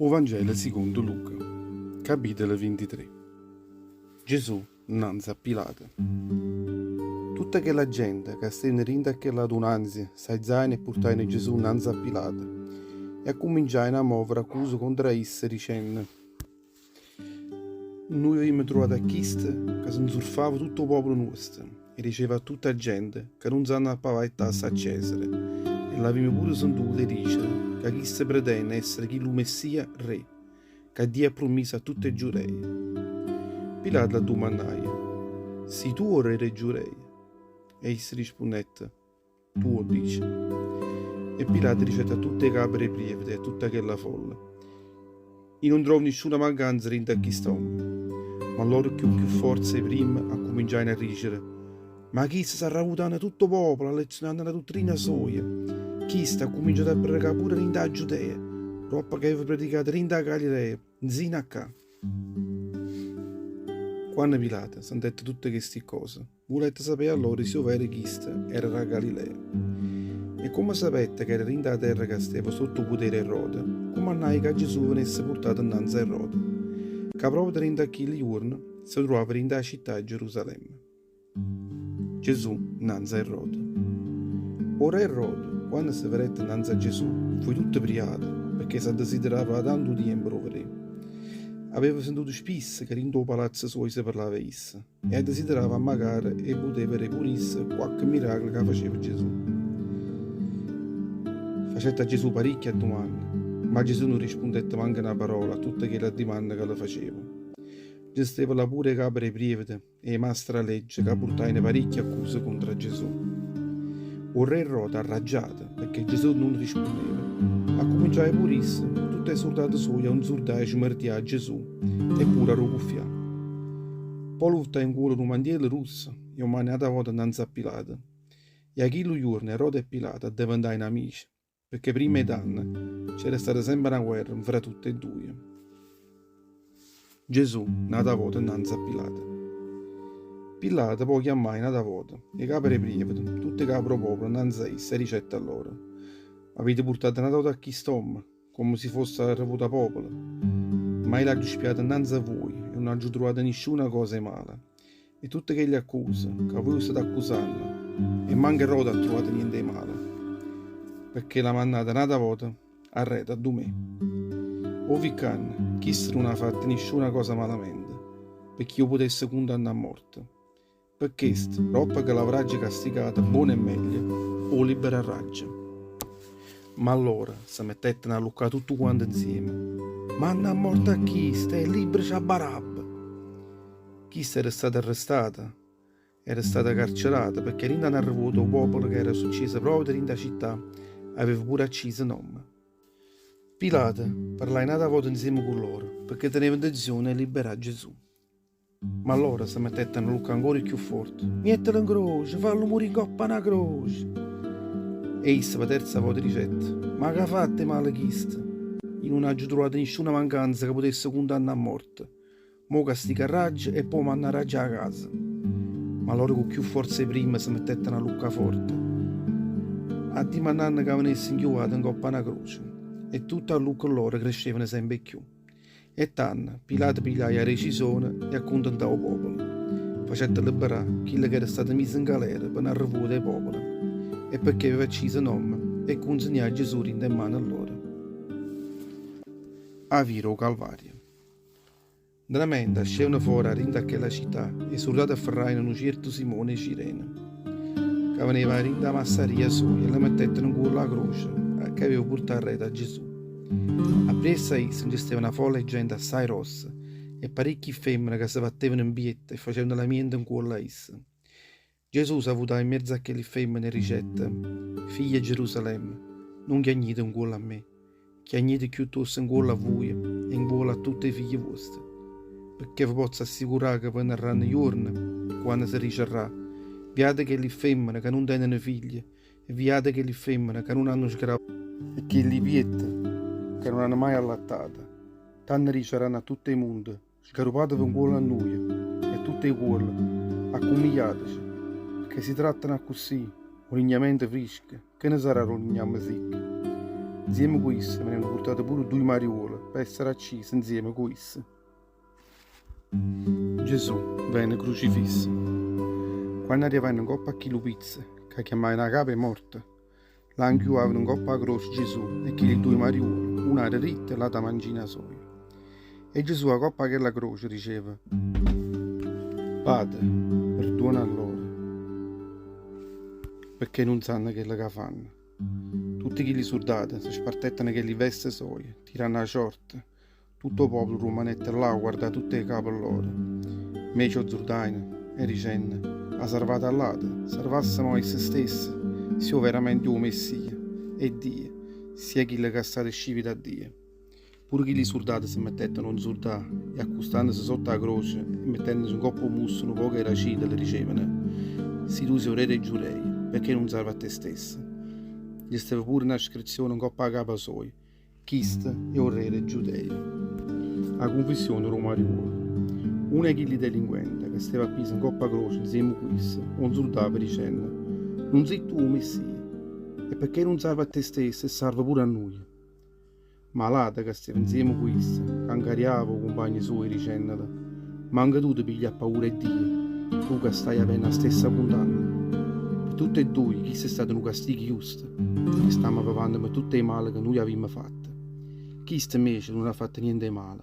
O Vangelo sicondo Luca, capitolo 23. Gesù 'nnanze a Pilato. Tutta chella gente ca stevano dint' a chella adunanzia s'aizajeno e purtajeno Gesù 'nnanze a Pilato e accumminciajeno a movere accuse contro a isso dicenno, Nuje avimmo truvato a chisto ca se 'nzurfava tutto 'o popolo nuosto e diceva a tutt' 'a gente ca nun s'hanno 'a pavà 'e tasse a Cesare e l'avimmo pure sentuto 'e dicere ca chisto pretenne essere chillu Messia re ca Dio ha prummiso a tutt' 'e Giureje. Pilato l'addumannaje, Si' tu 'o re d' 'e Giureje? E isso rispunnette, Tu 'o ddice. E Pilato dicette a tutt' 'e cape d' 'e prievete e a tutta chella folla, I' nun trovo nisciuna mancanza dint' a chist'ommo. Ma lloro cchiù cchiù forza 'e primma accumminciajeno a dicere, Ma chisto sta arravutanno tutt' 'o popolo, allezionanno 'a duttrina soja. Chisto ha accumminciato a predicà pure dint' 'a Giudea, doppo che aveva predicato dint' 'a Galilea, nzino a ccà. Quanno Pilato sentette tutte chesti ccose, Vulette sapé allora si overo chisto era d' 'a Galilea. E comme sapette ca era dint' 'a terra ca steva sott' 'o putere 'e Erode, cumannaje ca Gesù venesse purtato 'nnanze a Erode, ca proprio dint' a chilli juorne se truvava dint' 'a città 'e Gerusalemme. Gesù 'nnanze a Erode. O re Erode, quanno se vedette 'nnanze a Gesù, fuje tutto priato, pecché s'addesiderava 'a tantu tiempo d' 'o vedé. Aveva sentuto spisso ca dint' 'o palazzo suojo se parlava 'e isso. E addesiderava ammacare 'e putè verè pure isso quacche miracolo ca faceva Gesù. Facette a Gesù paricchie addumanne, ma Gesù nun rispundette manco na parola a tutte chelle addimanne ca le faceva. Nce steva là pure 'e cape d' 'e prievete e 'e mastre d' 'a legge ca purtajeno paricchie accuse contro a Gesù. O re Erode, arraggiato pecché Gesù nun rispunneva, accuminciaje pure isso cu tutte 'e surdate suoje a 'nzurdà e smerdià a Gesù e pure a d' 'o cuffià. Po' lu vuttaje 'ncuollo nu mantiello russo e 'o mannaje n'ata vota 'nnanze a Pilato. E 'a chillu juorno Erode e Pilato addeventajeno amice, pecché primma 'e tanno c'era stata sempe na guerra nfra tutte 'e duje. Gesù n'ata vota 'nnanze a Pilato. Pilato po' chiammaje n'ata vota 'e cape d' 'e prievete, tutt' 'e cape d' 'o popolo 'nnanze a isso e dicette a loro, M'avite purtato n'ata vota a chist'ommo, comme si fosse arrevutapopolo. Ma io l'aggio spiato 'nnanze a vui e nun aggio truvato nisciuna cosa 'e male. 'E tutte chelle accuse ca vui 'o state accusanno, e manco Erode ha truvato niente 'e male, pecché l'ha mannato n'ata vota arreto addu me. O vi ccanno, chisto nun ha fatto nisciuna cosa malamente, pecché io 'o putesse cundannà a morte. Pe chesto, doppo che l'avraggio castigato buono e meglio, 'o liberarraggio. Ma allora se mettettero a alluccà tuttu quante 'nzieme, Manna a morte a chisto e libberace a Barabba! Chisto era stato arrestato, era stato carcerato pecché dint' 'a n'arrevuoto 'o popolo che era succieso proprio dint' 'a città aveva pure acciso n'ommo. Pilato parlaje n'ata vota 'nzieme cu loro pecché teneva 'ntenzione 'e liberà Gesù. Ma lloro se mettettero a alluccà ancora cchiù forte, Miettelo 'ncroce, fallo murì 'ncopp' a na croce! E isso p' 'a terza vota dicette, Ma ch'ha fatto 'e male chisto? Io nun aggio truvato nisciuna mancanza ca putesse cundannà a morte. Mo 'o castigarraggio e po' 'o mannarraggio 'a casa. Ma lloro cu cchiù forza 'e primma se mettettero a alluccà forte, addimannanno ca venesse 'nchiuvato 'ncopp' a na croce. E tutt' 'allucche lloro crescevano sempe 'e cchiù. E tanno Pilato pigliaje 'a decisione 'e accuntentà 'o popolo. Facette liberà chillo ch'era stato miso 'n galera pe n'arrevuoto 'e popolo e pecché aveva acciso n'ommo e cunzignaje Gesù dint' 'e mmane lloro. 'a via d' 'o Calvario. Ntramente ascevano fora 'a dint' 'a chella città, 'e surdate afferrajeno nu cierto Simone 'e Cirene, ca veneva 'a dint' 'a massaria soja e le mettettero 'ncuollo 'a croce che aveva purtà arreto a Gesù. Appriesso a isso nce steva na folla 'e gente assaje grossa e paricchi femmene ca se vattevano 'mpietto e facevano lamiente 'ncuollo a isso. Gesù s'avutaje 'mmiezzo a chelli femmene e dicette, Figlie 'e Gerusalemme, nun chiagnite 'ncuollo a me, chiagnite cchiuttosto 'ncuollo a vuje e 'ncuollo a tutt' 'e figlie vuoste. Pecché ve pozzo assicurà ca venarranno juorne quanno se diciarrà, Viate chelli femmene ca nun teneno figlie e viate chelli femmene ca nun hanno sgravato e chelli piette ca nun hanno maje allattato. Tanno diciarranno a tutt' 'e munte, Sgarrupateve 'ncuollo a nuje e tutt' 'e cuolle, accummigliatece, pecché si trattano accussì 'o lignamento frisco, che ne sarrà d' 'o lignamme sicco? Nzieme cu isso venevano purtate pure dduje mariuole pe essere accise nzieme cu isso. Gesù vene crucifisso. Quanno arrivajeno 'ncoppa a chillu pizzo ca chiammajeno 'a capa 'e morte, là 'nchiuvavano 'ncoppa 'a croce Gesù e chilli dduje mariuole, uno 'a deritta e l'ata 'a mancina soja. E Gesù 'a coppa 'a chella croce diceva, Padre, perduona a loro, pecché nun sanno chello ca fanno. Tutte chilli surdate se spartettero chelli veste soje, tiranno 'a ciorta. Tutto 'o popolo rummanette là a guardà tutte 'e cape lloro. Mmece 'o zurdajeno, e dicenno, Ha sarvato a ll'ate, sarvasse mo isso stesso, si 'o veramente 'o Messia 'e Dio, si è chillo ca sta scivito 'a Dio. Pure chilli surdate se mettettero 'o nzurdà e accustannose sotto 'a croce e mettennose 'ncopp' 'o musso nu poco 'e racito le dicevano, Si tu si 'o re d' 'e Giureje, pecché nun sarve a te stesso? Nce steva pure na scrizione 'ncopp' 'a capa soja, Chisto è 'o re d' 'e Giudeje. A cunfissione d' 'o mariuolo. Uno 'e chilli delinquente ca steva appiso 'ncopp' 'a croce 'nzieme cu isso, 'o 'nzurdava dicenno, Nun si' tu 'o Messia? E pecché nun sarve a te stesso e sarve pure a nuje? Ma l'ate ca steva 'nzieme cu isso, cancariava 'o cumpagno suojo dicennole, Manco tu te piglie appaura 'e Dio, tu ca staje avenno 'a stessa cundanna? Pe tutte e dduje chisto è stato nu castigo justo, che stammo pavanno pe tutt' 'e male ca nuje avimmo fatto. Chisto invece nun ha fatto niente 'e male.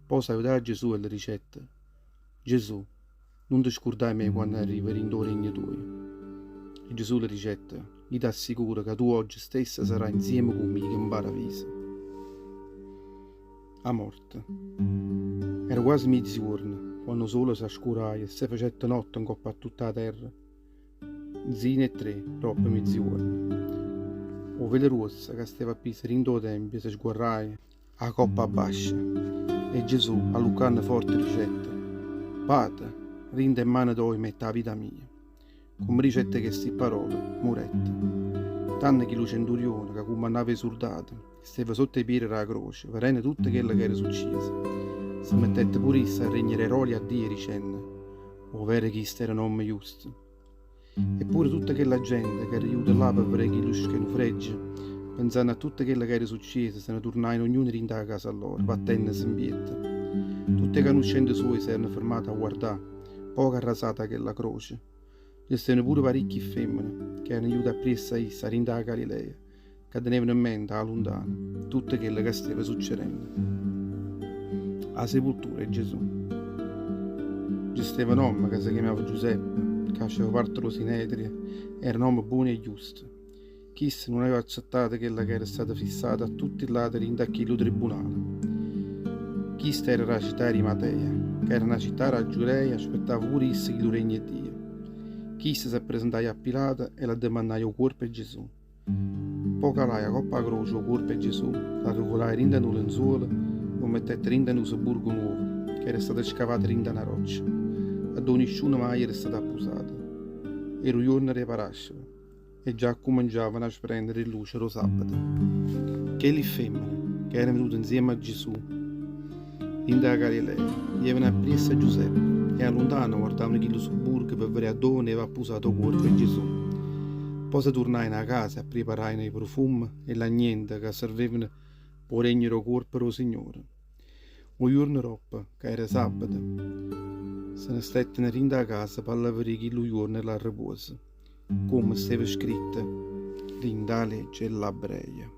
Po' s'aiutaje a Gesù e le dicette, Gesù, nun te scurdà 'e me quanno arrive dint' 'o regno tuojo. E Gesù le dicette, Io t'assicuro ca tu ogge stessa sarai 'nzieme cu mico 'mparaviso. A morte. Era quase mieziuorno quanno 'o sole s'ascuraje e se facette notte 'ncopp' a tutta 'a terra. Nzino 'e ttre doppo mieziuorno, 'o velo gruosso ca steva appiso dint' 'o tempio se sguarraje 'a coppa abbascio e Gesù alluccanno forte dicette, Pate, dint' 'e mmane toje metto 'a vita mia. Comme dicette chesti pparole, murette. Tanno chillu centurione ca cummannava 'e surdate, steva sotto 'e piede d' 'a croce, vedenno tutto chello ca era succieso, se mettette pure isso a regnere 'e rolia a Dio dicenno, 'O vero chisto era n'ommo justo. E pure tutta chella gente ca era juta là pe vedé chillu scenufreggio, penzanno a tutto chello ca era succieso, se ne turnajeno ognuno dint' 'a casa lloro, vattennose 'mpietto. Tutt' 'e canuscente suoje s'erano fermate a guardà, poco arrasate 'a chella croce. Nce stevano pure paricchie femmene ca erano jute appriesso a isso 'a dint' 'a Galilea, ca tenevano 'mmente 'a luntano tutto chello ca steva succedenno. 'A sepultura 'e Gesù. Nce steva n'ommo ca se chiamava Giuseppe, ca faceva parte d' 'o Sinedrio, era n'ommo buono e justo. Chisto nun aveva accettato chella ca era stata fissata 'a tutti ll'ate dint' a chillu tribunale. Chisto era d' 'a città 'e Arimatea, ca era na città d' 'a Giurea e aspettava pure isso chillu regno 'e Dio. Chisto s'appresentaje a Pilato e l'addemannaje 'o cuorpo 'e Gesù. Po' calaje 'a copp' 'a croce 'o cuorpo 'e Gesù, l'arruvulaje dint' a nu lenzuolo e 'o mettette dint' a nu sebburgo nuovo ca era stato scavato dint' a na roccia, addò nisciuno maje era stato appusato. Era 'o juorno d' 'e Parasceve e già accummenciavano a sprennere 'e lluce d' 'o sabbato. Chelli ffemmene ca erano venute 'nzieme a Gesù dint' 'a Galilea jevano appriesso a Giuseppe e 'a luntano guardavano chillu subburgo pe vedé addò veneva appusato 'o cuorpo 'e Gesù. Po' se turnajeno 'a casa e appriparajeno 'e prufumme e l'agnente ca servevano p' 'o regnere 'o cuorpo d' 'o Signore. O juorno doppo, ca era sabbato, se ne stetteno dint' 'a casa p'alleverì chillu juorno 'e l'arrepuoso, comme steva scritto dint' 'a legge 'e ll'Abreje.